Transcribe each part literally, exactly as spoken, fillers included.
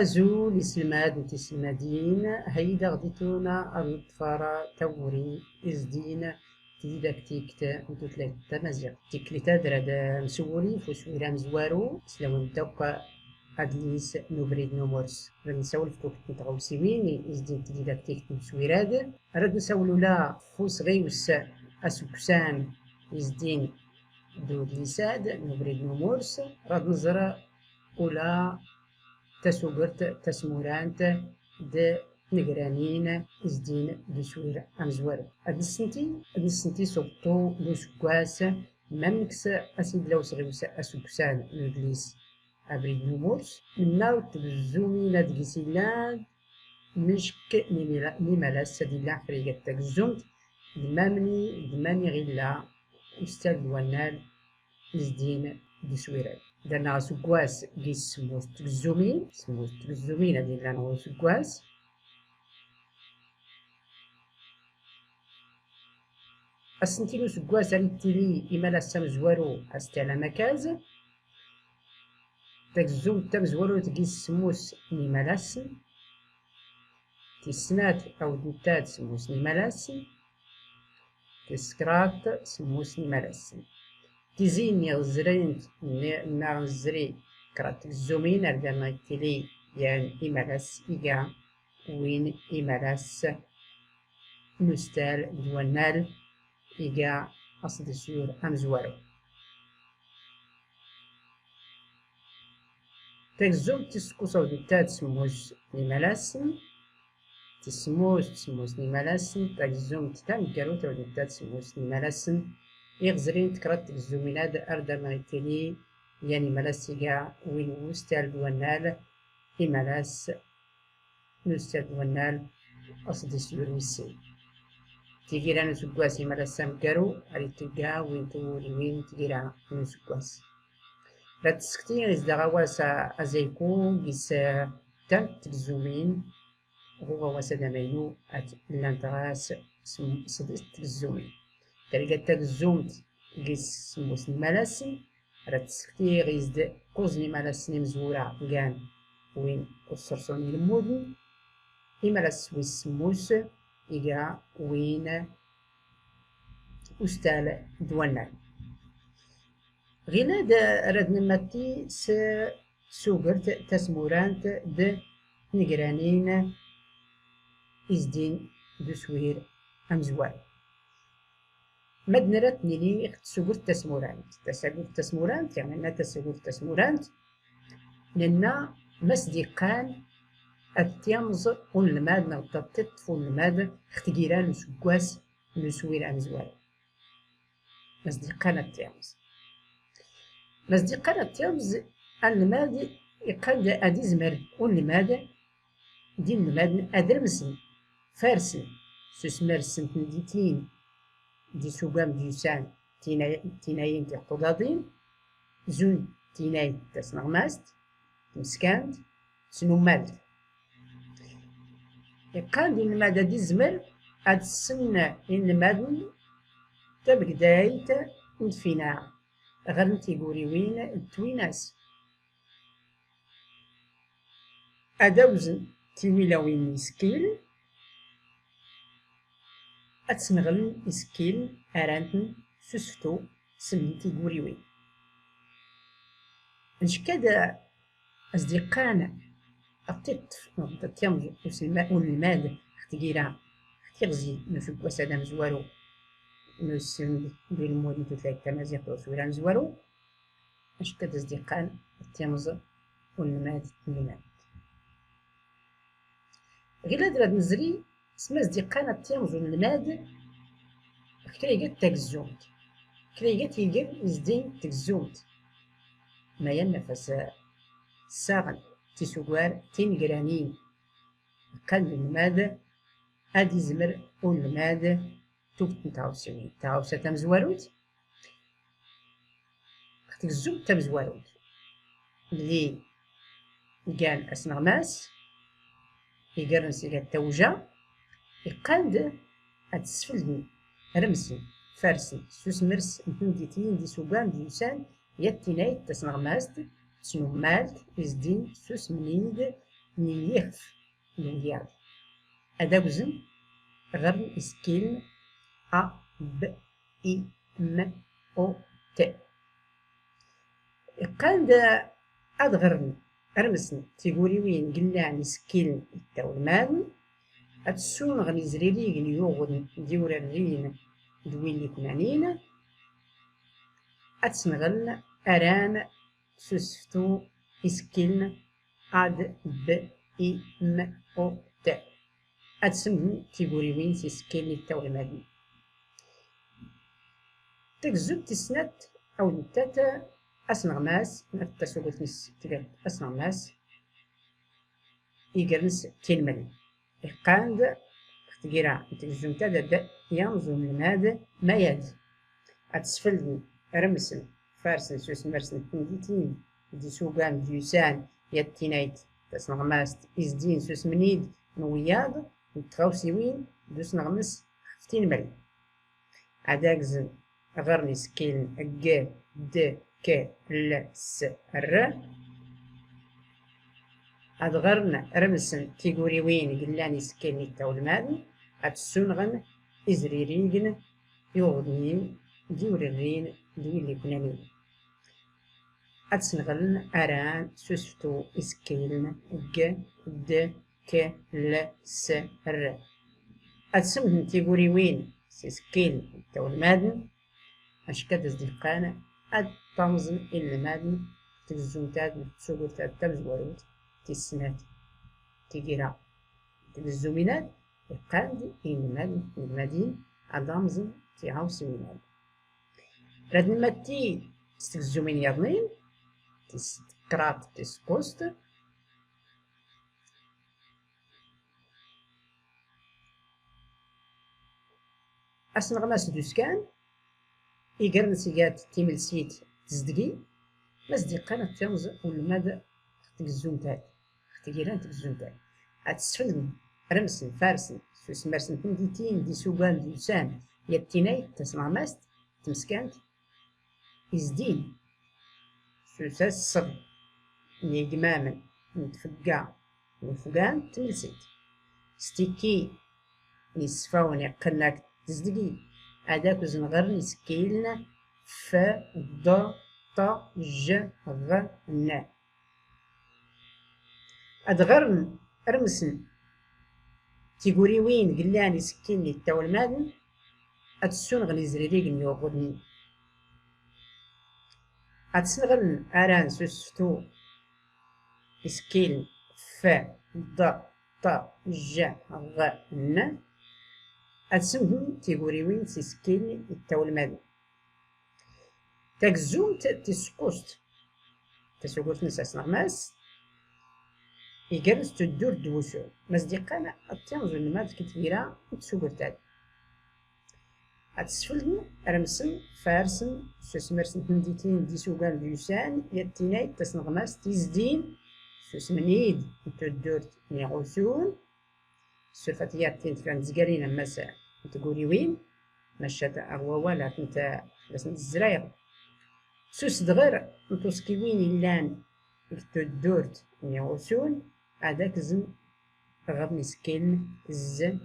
Azul iselmad n tiselmadin, hayyi daɣ dituna ad neṭṭfar tawuri izdin tididaktikt n tutlayt tamaziɣt. Tiklit-ad rad nsawel f uswir amezwaru s lawan dakk adlis n ubrid n umurs. Rad nsawel f tukt n tɣawsiwin izdin tididaktikt n uswir-ad. Rad nsawel ula f usɣiwes asuksan izdin d udlis-ad n ubrid n umurs. Rad nẓer ula tasugert tasmurant d tnegranin izdin d uswir amezwaru. Ad nessenti, ad nessenti s ubeṭṭu n useggas, ma nekkes asidlaw s ɣiwes asugsan n udlis abrid n umurs, nenna tgezzumin ad gis illan, mecc n imila-, n imalas ad illan xrigat tagezzumt, d mamni, d mani ɣ illa ustal d wannal izdin d uswir-ad. Darnaɣ aseggas gis semmus tgezzumin, semmus tgezzumin ad illan ɣur useggas. Asenti n useggas ar ittili imalas amezwaru astal amakaz. Tagezzumt tamezwarut gis semmus n imalasen. Tis snat awd nettad semmus n imalasen. Tis kraḍt semmus n imalasen. Tizi nni ɣ zrint nni, nna ɣ nezri kraḍt tgezzumin ar darnaɣ ittili yan imalas iga win imalas n ustal d wannal iga asḍisyur amezwaru. Tagezzumt tis kuẓ awd nettad semmus n imalasen. Tis semmus, semmus n imalasen. Tagezzumt tameggarut awd nettad semmus n imalasen. Iɣ zrint kraḍt tgezzumin-ad ar darnaɣ ittili yan imalas iga win n ustal d wannal imalas n ustal d wannal asḍisyur wis sin. Tigira n useggas imalas ameggaru ar ittegga win tewwuriwin n tgira n useggas. Rad tsekti is d aɣawas a-, azayku gis, eh, tam tgezzumin ɣ uɣawas ad amaynu ad llant ɣas sm-, sḍis tgezzumin. Targa tagezzumt gis semmus n imalasen, rad tsekti ɣ is d kuẓ n imalasen imezwura gan win usserṣu n ilmuden, imalas wis semmus iga win ustal d wannal. Ɣilad rad nmatti s tsugert tasmurant d tnegranin izdin d uswir amezwaru. Mad nra ad nini ɣ tsugert tasmurant. Tasugert tasmurant, yeɛni tasugert tasmurant, nenna mas d-iqqan ad t-yamẓ unelmad neɣ ad t-iṭṭef unelmad ɣ tgira n useggas n uswir amezwaru. Mas d-iqqan ad t-yamẓ. Mas d-iqqan ad t-yamẓ, anelmad iqqan d ad izmer unelmad d inelmaden ad rmsen, farsen, s usmers n tnedditin d isugam d-yusan, tina-, tinayin tiqqudaḍin, zun tinayt tasneɣmast, tmeskant, tesnummalt. Iqqan d inelmad ad izmer ad ssen inelmaden tabegdayt n tfinaɣ ɣer n tiguriwin d twinas. Ad awzen tiwilawin n isekkil, ad sneɣlen isekkil, arantn s useftu, semmn tiguriwin. Ncekka-d as-d-iqqan ad t-iṭṭef neɣ ad t-yamẓ uselma-, unelmad ɣ tgira, ɣ tiɣzi n useggas-ad amezwaru n usmd d ulmud n tutlayt tamaziɣt ɣ uswir amezwaru. Acu akka d as-d-iqqan ad t-yamẓ unelmad n tnumalt? Ɣilad rad nezri s ma as-d-iqqan ad t-yamẓ unelmad ɣ kra iga tagezzumt, kra iga tiger izdin tgezzumt. Ma yan naf as ssaɣen tisugar tinegranin, iqqan d unelmad ad izmer unelmad tugt n tɣawsiwin. Taɣawsa tamezwarut, ɣ tgezzumt tamezwarut lli igan asneɣmas, igerrn s iga tawja, iqqan-d ad sfelden, rmsen, farsen s usmers n tnedditin d isugan d-yusan yat tinayt tasneɣmast, tasnummalt, izdin s usmnid n yixef n wiyaḍ. Ad agzn ɣer isekkilen A, B, I, M, O, T. Iqqan-d ad ɣren, rmsen tiguriwin g llan isekkilen ittawlmaden, ad ssunɣen izririgen yuɣden d iwrarrin d win iknanin, ad snɣlen aran s useftu isekkilen A D B I M O T. Ad semmden tiguriwin s isekkilen ittawlmaden. Tagzumt tis snat, awd nettat asneɣmas, tasugurt-nnes tga asneɣmas, iger-nnes tilmel. Iqqan-d ɣ tgira n tgzzumt-a d ad yamẓ unelmad ma yad ad sfelden, rmsen, farsen s usmers n tnditin d isugan d yusan yat tinayt tasneɣmast izdin s usmnid n wiyaḍ n tɣawsiwin d usneɣmes ɣef tinmel. Ad agzn ɣer n isekkilen G, D, K, L, S, R. Ad ɣren, rmsen tiguriwin g llan isekkilen ittawlmaden, ad ssunɣen izririgen yuɣdnin d iwrarrin d win iknanin. Ad snɣlen aran s useftu isekkilen G, D, K, L, S, R. Ad semmden tiguriwin s isekkilen ittawlmaden, acku ad as-d-iqqan ad tamẓen inelmaden tgzzumt-ad n tsugurt-ad tamezwarut tis snat. Tigira tgzzumin-ad, iqqan-d inelmaden tnelmadin ad amẓen tiɣawsiwin-ad. Rad nmatti s tgzzumin yaḍnin, tis kraḍt, tis kuẓt. Asneɣmas d uskan, iger-nnes iga-d timelsit tezdgi, ma as-d-iqqan ad tiɣz unelmad ɣ tgzzumt-ad, ɣ tgira n tgzzumt-ad. Ad sfelden, rmsen, farsen s usmers n tnditin d isugan d yusan yat tinayt tasneɣmast tmeskant izdin s usasseɣ n yigmamen n tfegga n ufgan n tmelsit. S tikki n isfawen iqqen akk tezdgi, ad agzn ɣer n isekkilen F, D, Ṭ, J, Ɣ, N. Ad ɣren, rmsen tiguriwin g llan isekkilen ittawlmaden, ad ssunɣen izririgen yuɣdnin. Ad snɣlen aran s useftu isekkilen F, D, Ṭ, J, Ɣ, N. Ad semmden tiguriwin s isekkilen ittawlmaden. Tagzzumt tis kuẓt, tasugurt-nnes asneɣmas, iger-nnes tuddurt d wusu, ma as-d-iqqan ad tiɣz unelmad ɣ tgira n tsugurt-ad. Ad sfelden, rmsen, farsen s usmers n tnditin d isugan d yusan yat tinayt tasneɣmast izdin s usmnid n tuddurt n iɣusun. Surfat-iyi ɣ tin kra n tezgalin ammas n tguriwin, maca aɣ wawal ad tent, ad asent-zrayɣ. S usdɣer n tuṣkiwin illan g tuddurt n iɣusun, ad agzn ɣer n isekkilen Z,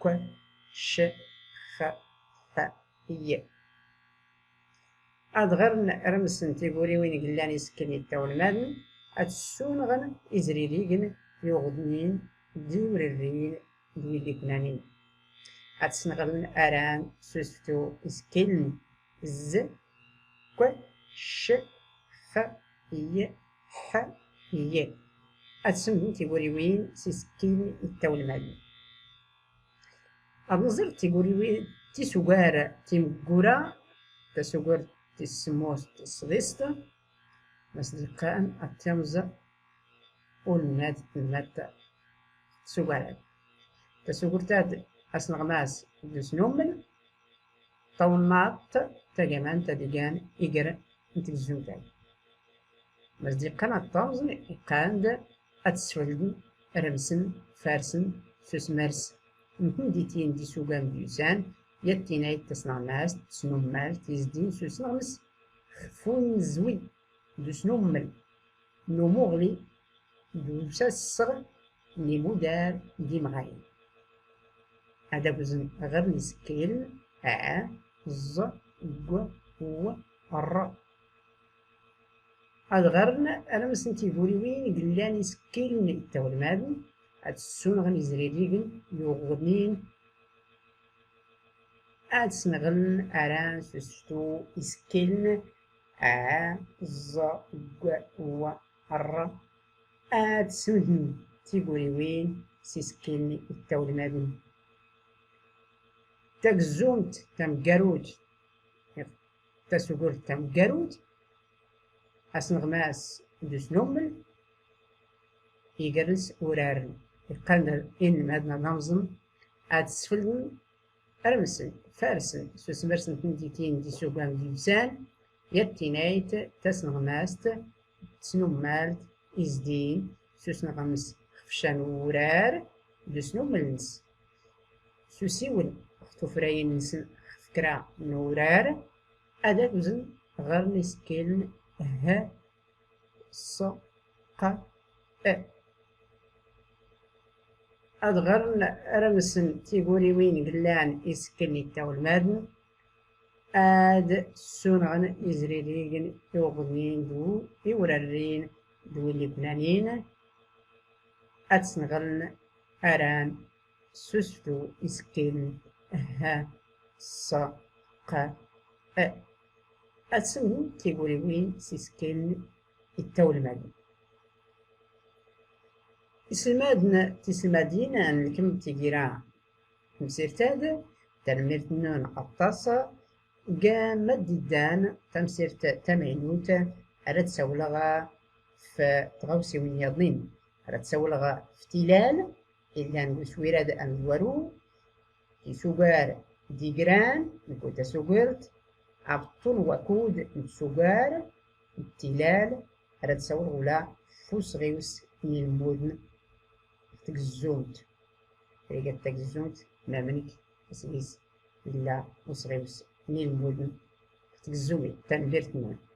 K, C, Ḥ, Ḥ, Y. Ad ɣren, rmsen tiguriwin g llan isekkilen ittawlmaden, ad ssunɣen izririgen yuɣdnin d iwrarrin d wid iknanin. Ad snɣlen aran s useftu isekkilen Z, K, C, Ḥ, Y, Ḥ, Y. Ad semmden tiguriwin s isekkilen ittawlmaden. Ad nẓer tiguriwin tisugar timeggura, tasugurt tis semmust tis sḍist, ma as-d-iqqan ad tiɣz unelmad n mat tsugar-ad. Tasugurt-ad, asneɣmas d usnummel, tawennaḍt tagamant ad igan iger n tgezzumt-ad. Ma as-d-iqqan ad tamẓen, iqqan-d ad sfelden, rmsen, farsen s usmers n tnditin d isugan d yusan yat tinayt tasneɣmast, tesnummalt izdin s usneɣmes ɣef unezwi d usnummel n umuɣli d usasseɣ n imudar d imɣayen. Ad agzen ɣer n isekkilen a, ẓ, g, w, r. Ad ɣren armsen tiguriwin i yellan isekkilen ittawlmaden, ad ssunɣen izririgen yuɣnin, ad snɣlen aran s useftu isekkilen a, ẓ, g, w, r. Ad smden tiguriwin s isekkilen ittawlmaden. Tagezzumt tameggarut, tasugurt tameggarut, asneɣmas d usnummel, iger-nnes uraren. Iqqan-d inelmaden ad amẓen, ad sfelden, rmsen, farsen s usmers n tmedditin d isugan d yusan, yat tinayt tasneɣmast d tesnummalt izdin s usneɣmes xef ccan n wurar d usnummel-nnes, s usiwel ɣef tufrayin-nsen xef kra n urar, ad agzen ɣer n isekkilen h, s, q, e. Ad ɣren armsen tiguriwin yellan isekkilen ittawlmaden, ad ssunɣen izririgen yuɣnin d iwrarrin d williknanin, ad snɣlen aran s useftu isekkilen h, s, q, e. Ad smden tiguriwin s isekkilen ittawlmaden. Iselmaden, tiselmadin, ad nkemmel tigira tamsirt-ad. Tanemmirt-nnun aṭas. Deg ma d-iddan tamsirt tamaynut, ara d-sawleɣ f tɣawsiwin nniḍnin. Ara d-sawleɣ f tilal illan deg uswir-ad amezwaru, tisugar d igran, nku tasugert, abeṭṭu n wakud n tsugar d tilal, ara d-sawleɣ ula f usɣiwes n ilmuden f tgezzumt. Rigat tagezzumt, mamnek asgis illa usɣiwes n ilmuden f tgezzumin. Tanemmirt-nwen.